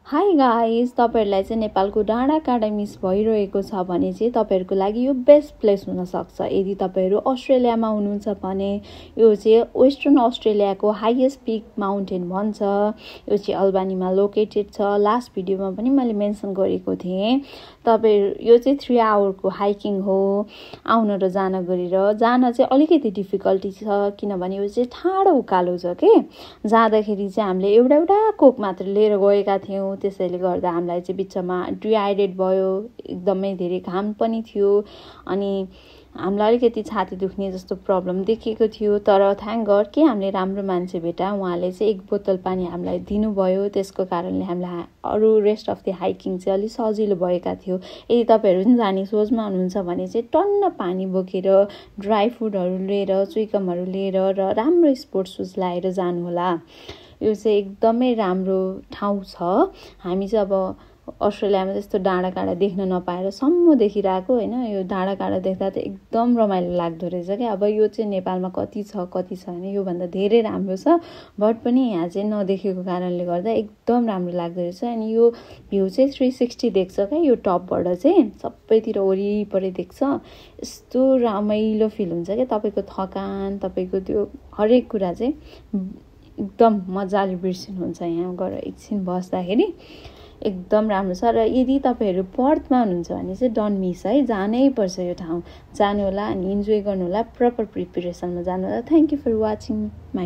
Hi guys, तपाईहरुलाई चाहिँ नेपालको डाँडाकाँडा मिस भइरहेको छ भने चाहिँ तपाईहरुको लागि यो बेस्ट प्लेस हुन सक्छ। यदि तपाईहरु अस्ट्रेलियामा हुनुहुन्छ भने यो चाहिँ वेस्टर्न अस्ट्रेलियाको हाईएस्ट पिक माउन्टेन भन्छ। यो चाहिँ अल्बानीमा लोकेटेड छ। लास्ट भिडियोमा पनि मैले मेन्सन गरेको थिएँ। यो चाहिँ 3 आवरको हाइकिङ हो। आउन र जान गरेर जान चाहिँ अलिकति डिफिकल्टी छ किनभने यो चाहिँ ठाडो उकालो छ के। जाँदाखेरि चाहिँ हामीले एउटा कोक मात्र लिएर गएका थियौँ। त्यसैले गर्दा हामीलाई चाहिँ बिचमा डिहाइड्रेट भयो, एकदमै धेरै घाम पनि थियो अनि हामीलाई अलिकति छाती दुख्ने जस्तो प्रब्लम देखिएको थियो। तर थ्याङ्क गड के हामीले राम्रो मान्छे भेटा, उहाँले चाहिँ 1 बोतल पानी हामीलाई दिनुभयो। त्यसको कारणले हामीलाई अरू रेस्ट अफ द हाइकिङ चाहिँ अलिक सजिलो भएका थियो। यदि तपाईँहरू पनि जाने सोचमा हुनुहुन्छ भने चाहिँ टन्न पानी बोकेर, ड्राई फुडहरू लिएर, चुइकमहरू लिएर र राम्रो स्पोर्ट्स सुज लाएर जानुहोला। यो चाहिँ एकदमै राम्रो ठाउँ छ। हामी चाहिँ अब अस्ट्रेलियामा त्यस्तो डाँडाकाँडा देख्न नपाएर सम्म देखिरहेको होइन। यो डाँडाकाँडा देख्दा त एकदम रमाइलो लाग्दो रहेछ क्या। अब यो चाहिँ नेपालमा कति छ होइन, योभन्दा धेरै राम्रो छ। बट पनि यहाँ चाहिँ नदेखेको कारणले गर्दा एकदम राम्रो लाग्दो रहेछ। अनि यो भ्यू चाहिँ 360 देख्छ क्या। यो टपबाट चाहिँ सबैतिर वरिपरि देख्छ। यस्तो रमाइलो फिल हुन्छ क्या। तपाईँको थकान, तपाईँको त्यो हरेक कुरा चाहिँ एकदम मजाले बिर्सिनुहुन्छ यहाँ गएर एकछिन बस्दाखेरि। एकदम राम्रो छ। र यदि तपाईँहरू पर्थमा हुनुहुन्छ भने चाहिँ डोन्ट मिस है, जानै पर्छ यो ठाउँ। जानुहोला अनि इन्जोय गर्नुहोला, प्रपर प्रिपरेसनमा जानुहोला। Thank you for watching my